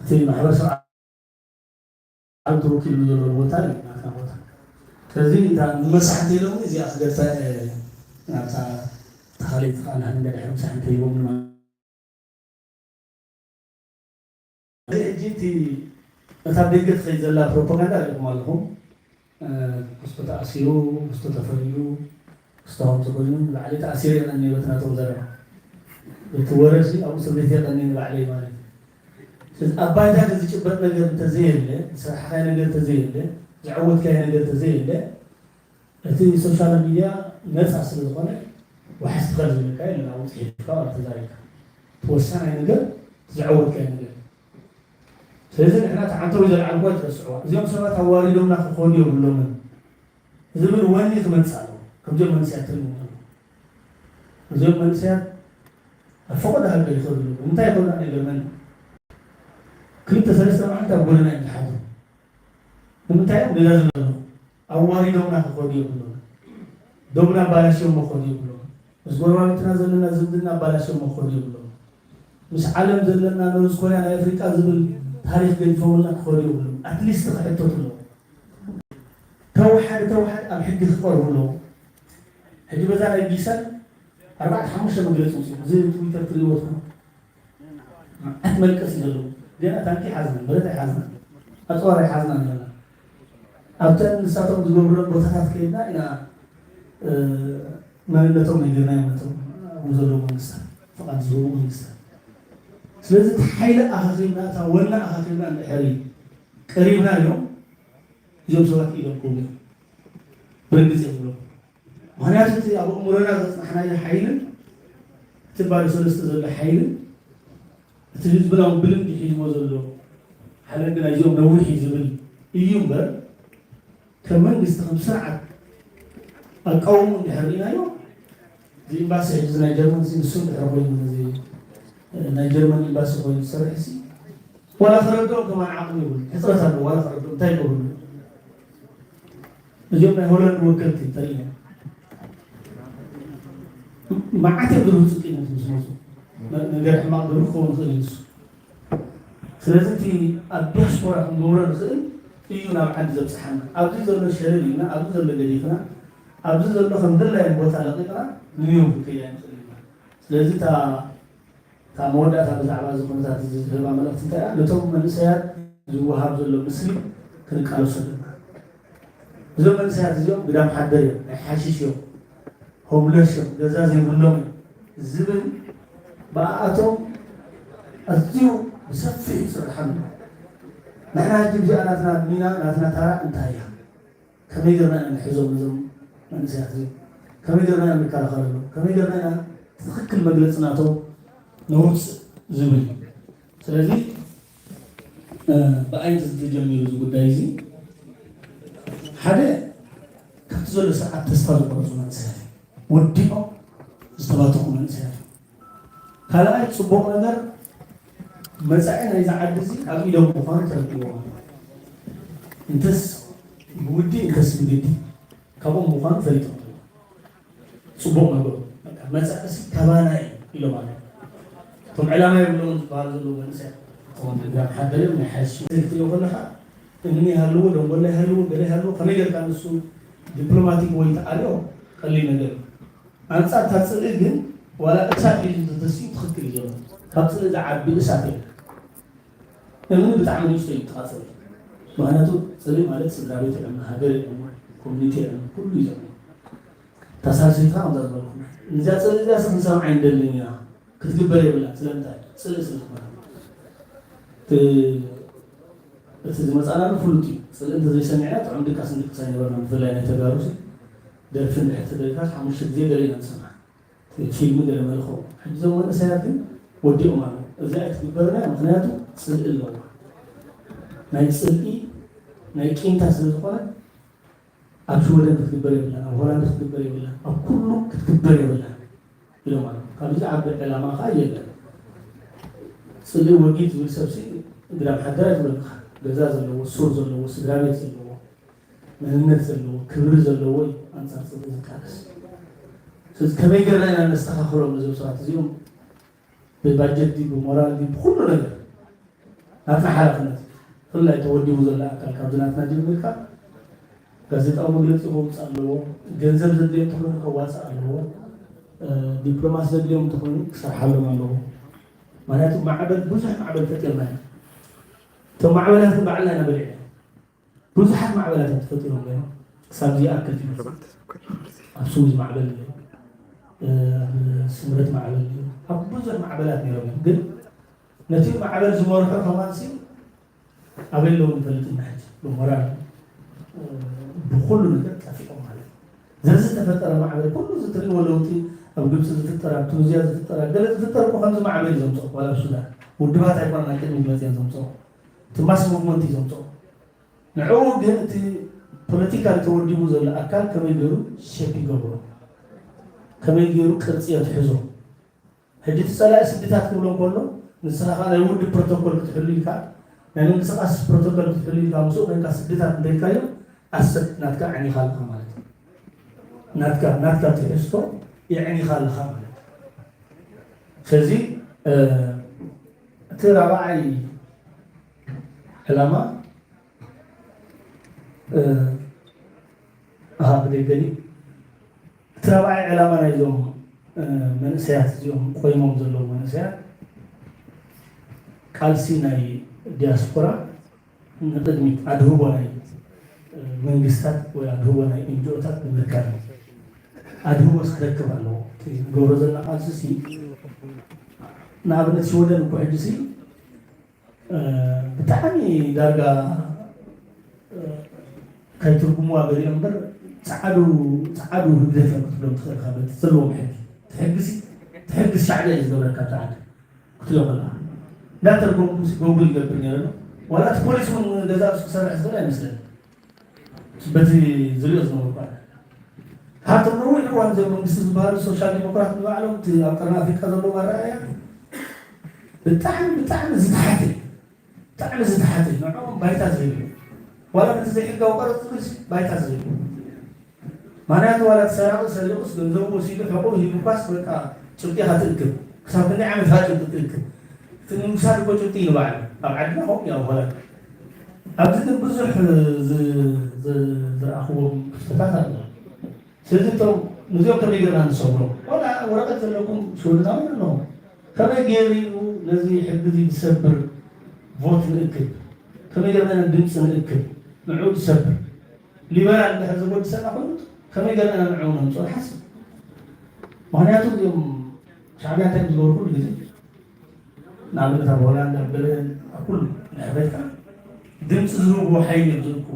እቲ ማሕበረሰብ ዓለም ተወኪሉ ዘሎ ቦታ እዩ ናትና ቦታ። ስለዚ እታ ንመሳሕቲ ኢሎም እዚኣ ክገልፃ እየ ናብታ ተኻሊት ከዓ ንሕና ገለ ሕምሳሕ እንተይቦም ንማ-፣ ሕጂ እቲ እታ ደገ ትኸይድ ዘላ ፕሮፓጋንዳ ሪኢኹም ኣለኹም። ክስቶ ተኣሲሩ፣ ክስቶ ተፈሪዱ፣ ክስቶ ከምዚ ኮይኑ ንባዕለይ ተኣሲረ ይቐኒ በቲ ናቶም ዘረባ። እቲ ወረ እዚ ኣብኡ እስር ቤት የቐኒ ንባዕለይ ማለት እዩ። ስለዚ ኣብ ባይታ ዝጭበጥ ነገር እንተዘየለ፣ ዝሰራሕካዮ ነገር እንተዘየለ፣ ዝዓወትካዮ ነገር እንተዘየለ፣ እቲ ሶሻል ሚድያ ነፃ ስለ ዝኾነ ዋሕስ ትኸል ዝብለካ የለን። ኣብኡ ፅሒፍካ ተዛሪብካ። እቲ ወሳናይ ነገር እቲ ዝዓወትካዮ ነገር። ስለዚ ንሕና ተዓንተው ዘለዓልኩ ኣይትረስዕዋ። እዚኦም ሰባት ኣዋሪዶምና ክኾኑ የብሎምን ዝብል ወኒ ክመጽእ ኣለዎ። ከምዚኦም መንስያት ትርእዩ ኣለዉ። እዚኦም መንስያት ኣብ ፈቐዶ ሃገር ይኸዱ ኣለዉ። እንታይ ይኸዱ? ኣይገርመኒ። ክልተ ሰለስተ መዓልቲ ኣብ ጎደና እዮም ዝሓድሩ። ንምንታይ እዮም ገዛ ዘለዉ? ኣዋሪዶምና ክኸዱ የብሎም። ዶብና ኣባላሽዮም ክኸዱ የብሎም። ምስ ጎረባብትና ዘለና ዝምድና ኣባላሽዮም ክኸዱ የብሎም። ምስ ዓለም ዘለና ኖርዝ ኮርያ ናይ ኣፍሪቃ ዝብል ታሪኽ ገዲፎምልና ክኸዱ የብሎም። ኣትሊስት ክሕተቱ ኣለዎም። ተወሓደ ተወሓደ ኣብ ሕጊ ክቐርቡ ኣለዎም። ሕጂ በዛ ናይ ጊሰን ኣርባዕተ ሓሙሽተ መግለፂ ውፅኡ። እዚ ትዊተር ትሪእዎ ትኾኑ። መዓት መልቀስ እዩ ዘለዎ። ገና ታንኪ ሓዝና፣ ብረት ኣይሓዝና፣ ኣፅዋር ኣይሓዝና ኣለና። ኣብተን ንሳቶም ዝገብሩለን ቦታታት ከይድና ኢና መንነቶም ነጊርናዮም ነቶም ኣብኡ ዘለዉ መንግስታት፣ ፍቓድ ዝህቡ መንግስታት። ስለዚ እቲ ሓይሊ ኣኻኺብና፣ እታ ወና ኣኻኺብና እንድሕሪ ቀሪብናዮም እዚኦም ሰባት ኢዶም ክህቡ እዮም። ብርግፅ የብሎም። ምኽንያቱ እቲ ኣብ ኣእምሮና ዘፅናሕናዮ ሓይልን እቲ ባዶ ሰለስተ ዘሎ ሓይልን እቲ ህዝብና እውን ብልምዲ ሒዝዎ ዘሎ ሓለንግ ናይዚኦም ነዊሕ እዩ ዝብል እዩ እምበር ከም መንግስቲ ከም ስርዓት ኣቃውሙ እንድሕር ርኢናዮ እዚ ኤምባሲ ሕጂ ናይ ጀርመን ንሱ እንድሕር ኮይኑ እዚ ናይ ጀርመን ኤምባሲ ኮይኑ ዝሰርሕ ሲ ዋላ ከረድኦም ከማን ዓቕሚ ይብሉ ሕፅረት ኣለዎ ዋላ ከረድኦም እንታይ ይገብሩ እዚኦም ናይ ሆላንድ ወከልቲ እንተሪኢና መዓት እዮም ዝብሉ ፅልኢነት ምስ መፁ ነገር ሕማቕ ዝብሉ ክኸውን ይኽእል እዩ ንሱ ስለዚ እቲ ኣብ ዲያስፖራ ክንገብሮ ንኽእል እዩ ናብ ዓዲ ዘብፅሓና ኣብዚ ዘሎ ሸለል ኢልና ኣብዚ ዘሎ ገዲፍና ኣብዚ ዘሎ ከም ድላይን ቦታ ለቂቕና ንዮም ክንከይድ ኣይንኽእል ኢና ስለዚ እታ ካብ መወዳእታ ብዛዕባ እዚ ኩነታት እዚ ዝህባ መልእኽቲ እንታይ እያ? ነቶም መንእሰያት ዝወሃብ ዘሎ ምስሊ ክንቃለሶ ኣለና። እዞም መንእሰያት እዚኦም ግዳም ሓደር እዮም፣ ናይ ሓሽሽ እዮም፣ ሆምለስ እዮም፣ ገዛ ዘይብሎም እዮም ዝብል ብኣኣቶም ኣዝዩ ብሰፊሕ ይስርሓሉ። ንሕና ሕጂ እዚኣ ናትና ሚና ናትና ታራ እንታይ እያ? ከመይ ገርና ኢና ንሕዞም ነዞም መንእሰያት እዚኦም? ከመይ ገርና ኢና ንከላኸለሎም? ከመይ ገርና ኢና ትኽክል መግለፂ ናቶም ነውፅእ ዝብል እዩ። ስለዚ ብኣይ ተጀሚሩ እዚ ጉዳይ እዚ ሓደ ካብቲ ዘሎ ስርዓት ተስፋ ዝቆረፁ መንእሰያት እዮም። ወዲቖም ዝተባተኹ መንእሰያት እዮም። ካልኣይ ፅቡቕ ነገር መፃኢ ናይዚ ዓዲ እዚ ኣብ ኢዶም ምዃኑ ተረዲእዎም ኣሎ። እንተስ ብውዲ እንተስ ብግዲ ካብኦም ምዃኑ ፈሊጦም ኣለዉ። ፅቡቕ ነገሩ መፃእሲ ካባና እዩ ኢሎም ኣለዉ። እቶም ዕላማ የብሎምን ዝበሃሉ ዘለዉ መንእሰያት እቶም ግራም ሓደርም ናይ ሓይሲ ክትሪኦ ከለኻ እምኒ ይሃልዎ፣ ደንጎላ ይሃልዎ፣ ገለ ይሃልዎ ከመይ ጌርካ ንሱ ዲፕሎማቲክ ወይ ተኣልዮ ቀሊል ነገር እዩ። ኣንጻር እታ ጽልኢ ግን ዋላ እሳት ሒዙ እንተተሲኡ ትኽክል እዩ ዘሎ። ካብ ጽልኢ ዝዓቢ እሳት የለን። እምኒ ብጣዕሚ ንእሽቶ እዩ ትቃጸል። ምኽንያቱ ጽልኢ ማለት ስድራ ቤት የዕኑ፣ ሃገር የዕኑ፣ ኮሚኒቲ የዕኑ፣ ኩሉ እዩ ዘዕኑ። እታ ሳልሰይትኻ ከምዛ ዝበልኩ እዚኣ ጽልኢ እዚኣ ክንሰምዓ ኣይንደልን ኢና። ክትግበር የብላን። ስለምንታይ? ጽልኢ ስለ ዝኾነ። እቲ ዝመጻእናሉ ፍሉጥ እዩ። ጽልኢ እንተዘይሰሚዕና ጥዑም ድቃስ ንድቅስ ኣይነበርና። ብፍላይ ናይ ተጋሩ ደርፊ እንድሕር ተደሪፋስ ሓሙሽተ ግዜ ገለ ኢና ንሰምዓ። ፊልሚ ገለ መልእኽቲ። ሕጂ እዞም መንእሰያት ግን ወዲኦም ኣለዉ። እዚኣ ኣይትግበርና ምኽንያቱ ጽልኢ ኣለዋ። ናይ ጽልኢ ናይ ቂምታ ስለ ዝኾነ ኣብ ሽወደን ክትግበር የብላን፣ ኣብ ሆላንድ ክትግበር የብላን፣ ኣብ ኩሉ ክትግበር የብላን ኢሎም ኣለዉ። ካብዚ ዝዓቢ ዕላማ ኸዓ የለን። ጽልኢ ወጊድ ዝብል ሰብሲ ግዳም ሓደር ኣይትብለካ። ገዛ ዘለዎ፣ ሱር ዘለዎ፣ ስድራ ቤት ዘለዎ፣ መንነት ዘለዎ፣ ክብሪ ዘለዎ እዩ ኣንጻር ጽልኢ ዝቃለስ። ስለዚ ከመይ ገርና ኢና ነስተኻኽሎም ነዞም ሰባት እዚኦም ብባጀት ድዩ ብሞራል ድዩ ብኹሉ ነገር ናትና ሓላፍነት፣ ብፍላይ ተወዲቡ ዘሎ ኣካል ካብዚ ናትና ጀሚርካ ጋዜጣዊ መግለፂ ከውፅእ ኣለዎ። ገንዘብ ዘድልዮ እንተኾይኑ ከዋፅእ ኣለዎ። ዲፕሎማሲ ዘድልዮም እንተኾይኑ ክሰርሓሎም ኣለዎ። ምክንያቱ ማዕበል፣ ብዙሕ ማዕበል ፈጢርና ኢና። እቶም ማዕበላት ግን ባዕልና ኢና በሊዕና። ብዙሓት ማዕበላት እዮም ተፈጢሮም ነይሮም። ክሳብ ዝይኣክል ትመስል ኣብ ስዊዝ ማዕበል ነይሩ፣ ኣብ ስምረት ማዕበል ነይሩ፣ ኣብ ብዙሕ ማዕበላት ነይሮም እዮም። ግን ነቲ ማዕበል ዝመርሑ ከማንሲ ኣበይ ኣለዉ ንፈልጥ ኢና። ሕጂ ብሞራል ብኩሉ ነገር ጠፊኦም ማለት እዩ። ዘዚ ዝተፈጠረ ማዕበል፣ ኩሉ እዚ ትሪእዎ ለውጢ፣ ኣብ ግብፂ ዝፍጠር፣ ኣብ ቱኒዝያ ዝፍጠር፣ ኣብ ገለ ዝፍጠር እኮ ከምዚ ማዕበል እዩ ዘምፅኦ። ዋላ ኣብ ሱዳን ውድባት ኣይኮነን ናይ ቅድሚት መፅኦም ዘምፅኦ፣ እቲ ማስ ሙቭመንት እዩ ዘምፅኦ። ንዕኡ ግን እቲ ፖለቲካሊ ተወዲቡ ዘሎ ኣካል ከመይ ገይሩ ሸፕ ይገብሮ፣ ከመይ ገይሩ ቅርፂ የትሕዞ። ሕጂ እቲ ፀላኢ ስድታት ክብሎ እንከሎ፣ ንስኻ ከዓ ናይ ውድብ ፕሮቶኮል ክትሕሉ ኢልካ፣ ናይ ምንቅስቃስ ፕሮቶኮል ክትሕሉ ኢልካ፣ ምስኡ ኮይንካ ስድታት እንተኢልካዮ፣ ኣሰብ ናትካ ኣዕኒኻ ኣለኻ ማለት እዩ። ናትካ፣ ናትካ ትሕዝቶ የዕኒኻ ኣለኻ ማለት እዩ። ስለዚ እቲ ራብዓይ ዕላማ ኣሃ ብደገሊ እቲ ራብዓይ ዕላማ ናይዞም መንእሰያት እዚኦም ቆይሞም ዘለዉ መንእሰያት ቃልሲ ናይ ዲያስፖራ ንቅድሚት ኣድህቦ ናይ መንግስታት ወይ ኣድህቦ ናይ ኤንጂኦታት ንምርካብ እዩ። ኣድህቦ ክረክብ ኣለዎ። እቲ ንገብሮ ዘለና ቃልሲ ሲ ንኣብነት ሽወደን እኮ ሕጂ ሲ ብጣዕሚ ዳርጋ ከይትርጉምዋ ገሊኦም እምበር ፃዓዱ ፃዓዱ ህግደፍ እዮም ክትብሎም ትኽእል ኢኻ። በቲ ዘለዎም ሕጊ ትሕግሲ ትሕግስ ሻዕብያ እዩ ዝገብረካ ብዛዕባ ክትሪኦ ከለኻ እንዳተርጎምኩ ጎጉል ይገብር ነይረ ኣሎ። ዋላ እቲ ፖሊስ እውን ገዛ ርእሱ ክሰርሕ ዝኽእል ኣይመስለኒ። በቲ ዝሪኦ ዝነበርኩ ኣነ። ካብቶም ነዊሕ እዋን እዞም መንግስቲ ዝበሃሉ ሶሻል ዲሞክራት ንባዕሎም እቲ ኣብ ቀርኒ ኣፍሪቃ ዘለዎም ኣረኣእያ ብጣዕሚ ብጣዕሚ ዝተሓተ እዩ። ብጣዕሚ ዝተሓተ እዩ። ንዕኦም ባይታ ዝህብ እዩ። ዋላ ነቲ ዘይሕጋዊ ቀረፅ ዝብል ባይታ ዝህብ እዩ። ምክንያቱ ዋላ እቲ ሰራቂ ሰሪቑስ ገንዘቡ ወሲዱ ሕቑ ሂቡኳስ በቃ ጭብጢ ኢኻ ትእክብ። ክሳብ ክንደይ ዓመት ኢኻ ጭብጢ ትእክብ? እቲ ምምሳል እኮ ጭብጢ እዩ ንባዕሉ። ኣብ ዓድና ከምኡ እዩ ኣብ ሆላንድ። ኣብዚ ግን ብዙሕ ዝ- ዝ- ዝረኣኽዎም ክፍተታት ኣለዉ። ስለዚ እቶም ነዚኦም ከመይ ጌርና ንሰብሮም? ዋላ ወረቐት ዘለኩም ሽወደናውያን ኣለዉ። ከመይ ገይሩ እዩ ነዚ ሕጊ እዚ ዝሰብር ቮት ንእክብ? ከመይ ጌርና ኢና ድምፂ ንእክብ? ንዕኡ ዝሰብር ሊበራል እንድሕር ዘጎድሰና ኮይኑ ከመይ ጌርና ኢና ንዕኡ ነምፅኦ ንሓስብ። ምኽንያቱ እዚኦም ሻዕብያ እንታይ ዝገብሩ ኩሉ ግዜ ንኣብነት ኣብ ሆላንድ ኣብ ገለ ኣብ ኩሉ ንሕበትካ ድምፂ ዝህብዎ ሓይሊ እዮም ዝእክቡ።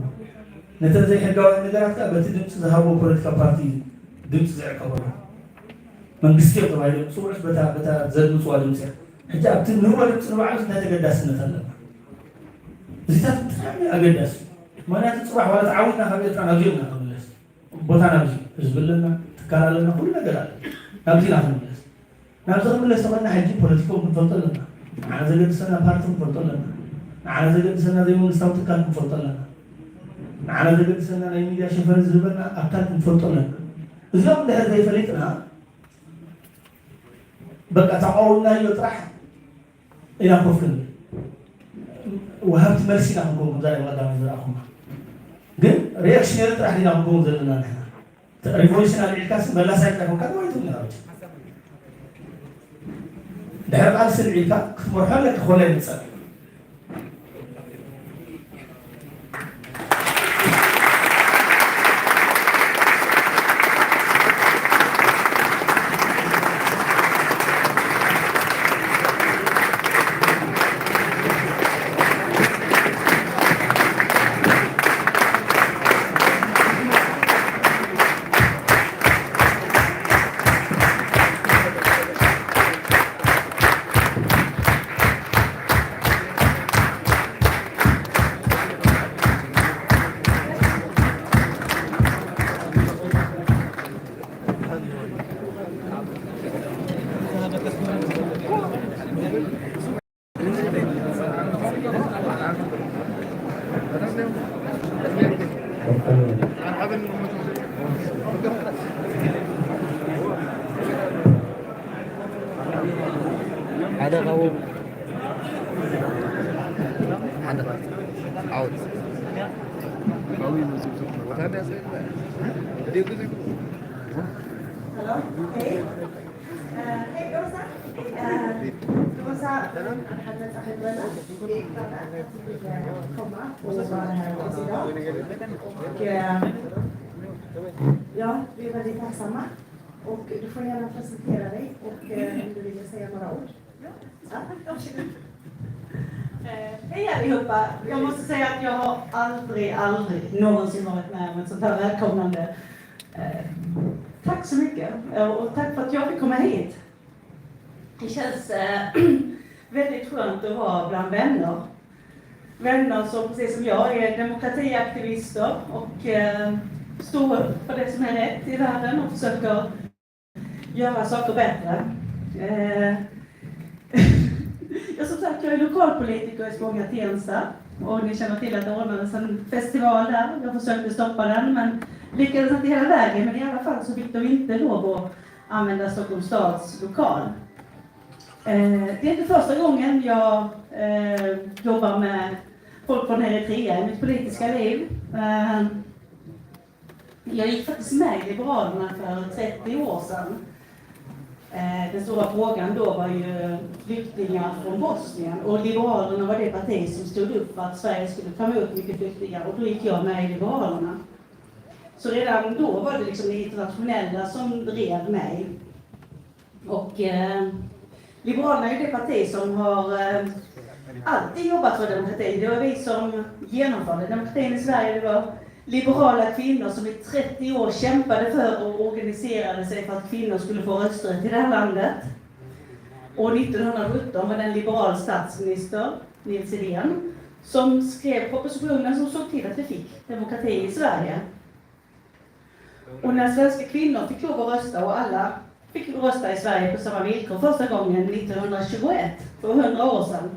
ነተን ዘይሕጋውያን ነገራት ከዓ በቲ ድምፂ ዝሃብዎ ፖለቲካ ፓርቲ ድምፂ ዝዕቀበሉ መንግስቲ እዮም ተባሂሎም ዝፅውዑስ በታ በታ ዘድምፅዋ ድምፂ እያ። ሕጂ ኣብቲ ንህቦ ድምፂ ንባዕሉ እንታይ ተገዳስነት ኣለና? እዚታት ብጣዕሚ ኣገዳሲ እዩ። ምክንያቱ ፅባሕ ዋላ ተዓዊትና ካብ ኤርትራ ናብዚኦም ኢና ክንምለስ። ቦታ ናብዚ ህዝቢ ኣለና፣ ትካል ኣለና፣ ኩሉ ነገር ኣለና። ናብዚ ኢና ክንምለስ። ናብዚ ክንምለስ ተኾይንና ሕጂ ፖለቲካኦም ክንፈልጦ ኣለና። ንዓና ዘገድሰና ፓርቲ ክንፈልጦ ኣለና። ንዓና ዘገድሰና ዘይመንግስታዊ ትካል ክንፈልጦ ኣለና። ንዓና ዘገድሰና ናይ ሚድያ ሽፈን ዝህበና ኣካል ክንፈልጦ ኣለና። እዚኦም እንድሕር ዘይፈሊጥና በቃ ተቃወምናዮ ጥራሕ ኢና ኮፍ ክንብል። ወሃብቲ መልሲ ኢና ክንከውን ከምዛ ናይ ቀዳማይ ዝረኣኹማ። ግን ሪኣክሽነሪ ጥራሕ ኢና ክንከውን ዘለና ንሕና። ሪቮሉሽን ኣልዒልካስ መላሳይ ጥራሕ ኮንካ ተባሂቱ ኢና። ድሕሪ ቃልሲ ኣልዒልካ ክትመርሖ ኣለካ ኮላይ ንፀር ሓደ ካብኡ ዓወት። Hello? Hey. Eh, hej Rosa. Eh, Rosa, eh, har møtt seg med meg. Vi prater om å komme og være her i dag. Og, eh, ja, vi er veldig takksomme. Och du får gärna presentera dig och eh, om du vill säga några ord. Ja, varsågod. Eh, hej allihopa. Jag måste säga att jag har aldrig, aldrig någonsin varit med om ett sånt här välkomnande. Eh, tack så mycket. Eh, och tack för att jag fick komma hit. Det känns eh, väldigt skönt att vara bland vänner. Vänner som precis som jag är demokratiaktivister och eh, står upp för det som är rätt i världen och försöker göra saker bättre. Eh, ja, som sagt, jag är lokalpolitiker i Spånga Tensta och ni känner till att det ordnades en festival där. Jag försökte stoppa den men lyckades inte hela vägen, men i alla fall så fick de inte lov att använda Stockholms stads lokal. Eh, det är inte första gången jag eh, jobbar med folk från Eritrea i mitt politiska liv. Eh, jag gick faktiskt med i Liberalerna för trettio år sedan. Eh, den stora frågan då var ju flyktingar från Bosnien och Liberalerna var det parti som stod upp för att Sverige skulle ta emot mycket flyktingar och då gick jag med i Liberalerna. Så redan då var det liksom det internationella som drev mig. Och eh, Liberalerna är det parti som har eh, alltid jobbat för demokrati. Det var vi som genomförde demokratin i Sverige. Det var liberala kvinnor som i trettio år kämpade för och organiserade sig för att kvinnor skulle få rösträtt i det här landet. Och nittonhundrasjutton var det en liberal statsminister, Nils Edén, som skrev propositionen som såg till att vi fick demokrati i Sverige. Och när svenska kvinnor fick lov att rösta och alla fick rösta i Sverige på samma villkor första gången nittonhundratjugoett, för hundra år sedan,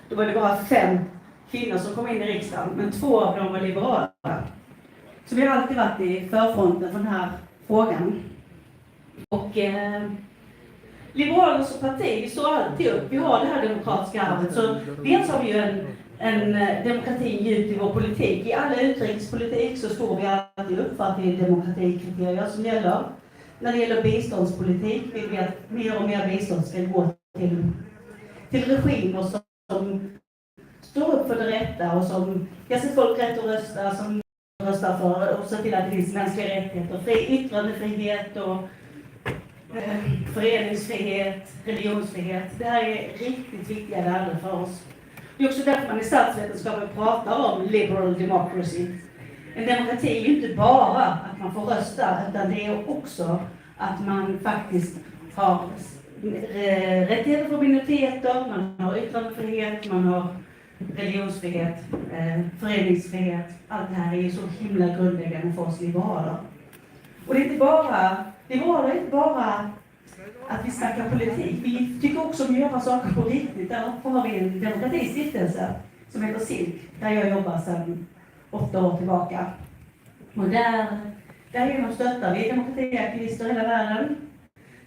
då var det bara fem kvinnor som kom in i riksdagen, men två av dem var liberala. Så vi har alltid varit i förfronten för den här frågan. Och eh, Liberalerna som parti, vi står alltid upp. Vi har det här demokratiska arvet. Så dels har vi ju en, en eh, demokrati djupt i vår politik. I alla utrikespolitik så står vi alltid upp för att det är demokratikriterier som gäller. När det gäller biståndspolitik vill vi att mer och mer bistånd ska gå till, till regimer som, som står upp för det rätta och som ger sitt folk rätt att rösta, som röstar för och ser till att det finns mänskliga rättigheter, fri yttrandefrihet och eh, föreningsfrihet, religionsfrihet. Det här är riktigt viktiga värden för oss. Det är också därför man i statsvetenskapen pratar om liberal democracy. En demokrati är ju inte bara att man får rösta, utan det är också att man faktiskt har eh, rättigheter för minoriteter, man har yttrandefrihet, man har religionsfrihet, eh, föreningsfrihet. Allt det här är ju så himla grundläggande för oss liberaler. Och det är inte bara, liberaler är inte bara att vi snackar politik. Vi tycker också om att göra saker på riktigt. Därför har vi en demokratistiftelse som heter silk, där jag jobbar sedan åtta år tillbaka. Och där, därigenom stöttar vi demokratiaktivister i hela världen.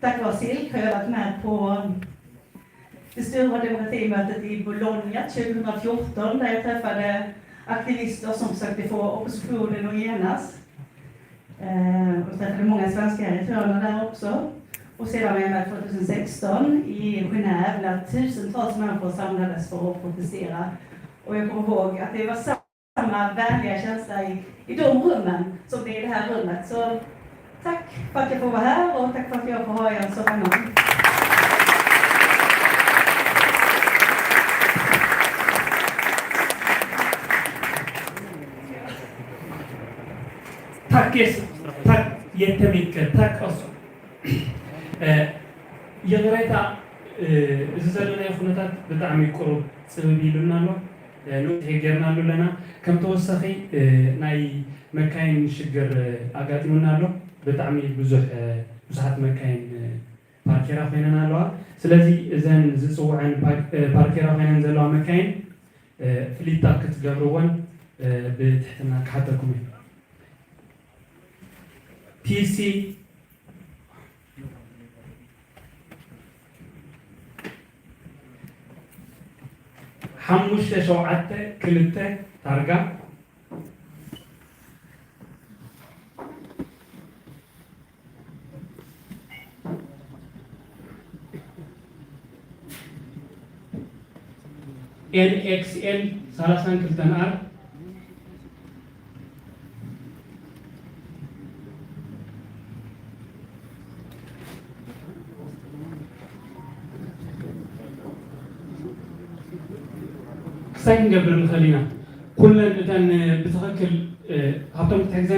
Tack vare silk har jag varit med på det stora demokratimötet i Bologna tjugohundrafjorton där jag träffade aktivister som försökte få oppositionen att enas. Eh, och träffade många svenska eritreaner där också. Och sedan var jag med tjugohundrasexton i Genève när tusentals människor samlades för att protestera. Och jag kommer ihåg att det var samma vänliga känsla i, i de rummen som det är i det här rummet. Så tack för att jag får vara här och tack för att jag får ha er som vänner. Tack, yes. Tack jättemycket. Tack alltså. ይቕሬታ፣ እዚ ዘለናዮ ኩነታት ብጣዕሚ ቁሩብ ፅብብ ኢሉና ኣሎ። ንውሕ ጌርናሉ ኣለና። ከም ተወሳኺ ናይ መካይን ሽግር ኣጋጢሙና ኣሎ። ብጣዕሚ ብዙሕ ብዙሓት መካይን ፓርኬራ ኮይነን ኣለዋ። ስለዚ እዘን ዝፅውዐን ፓርኬራ ኮይነን ዘለዋ መካይን ፍሊታ ክትገብርወን ብትሕትና ክሓተኩም እዩ። ፒሲ ሓሙሽተ ሸውዓተ ክልተ ታርጋ። ኤን ኤክስ ኤል ሰላሳን ክልተን ኣር። ክሳይ ክንገብር ንኽእል ኢና። ኩለን እተን ብትኽክል፣ እ፣ ካብቶም ክትሕግዘን